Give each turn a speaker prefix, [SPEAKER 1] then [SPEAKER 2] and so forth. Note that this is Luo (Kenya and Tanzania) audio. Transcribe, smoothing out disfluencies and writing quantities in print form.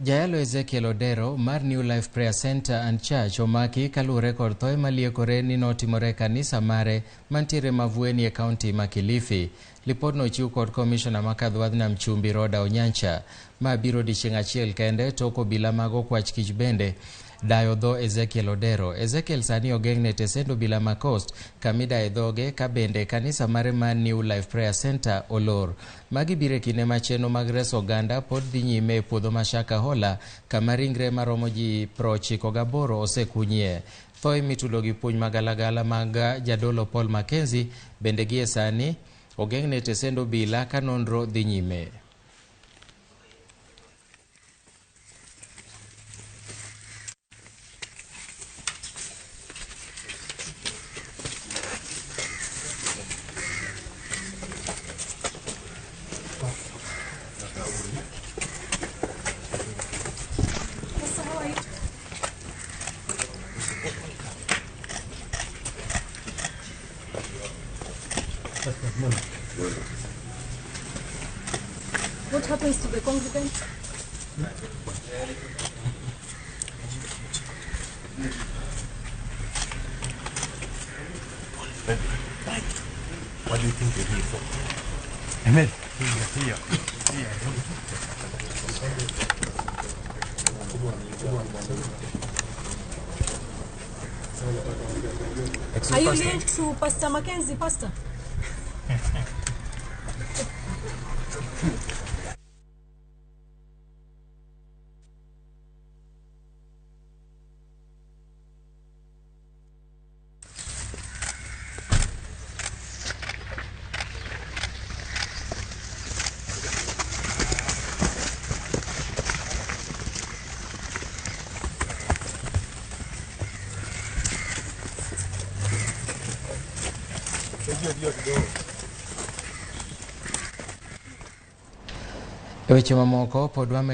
[SPEAKER 1] Jayalo Ezekiel Odero mar New Life Prayer Center and Church omaki kaluwore kod thoe maliekore ni notimore e kanisa mare mantiere Mavueni e kaunti ma Kilifi. Lipodno ochiw kod komishona ma Kadhwadh Nam Chumbi Roda Onyancha. Ma biro odiechieng' achiel kende tok obila mag okwach kich bende dayo dho Ezekiel Odero. Ezekiel sani ogeng'ne tesend obila ma Coast kamidaye dhoge ka bende kanisa mare mar New Life Prayer Center olor. Magi biro e kinde ma chenro mag reso oganda pod dhi nyime e puodho ma Shakahola kama ringre maromo ji 98 osekunyie. Thoe mitudo gi puonj magalagala mag jadolo Paul Mackenzie bende gie sani ogeng'ne tesend obila ka nonro dhi nyime.
[SPEAKER 2] What happens to the congregant?
[SPEAKER 3] What do you think you're here for?
[SPEAKER 4] Ahmed.
[SPEAKER 2] Are you linked to Pastor Mackenzie, Pastor?
[SPEAKER 1] E weche mamoko pod wamenyo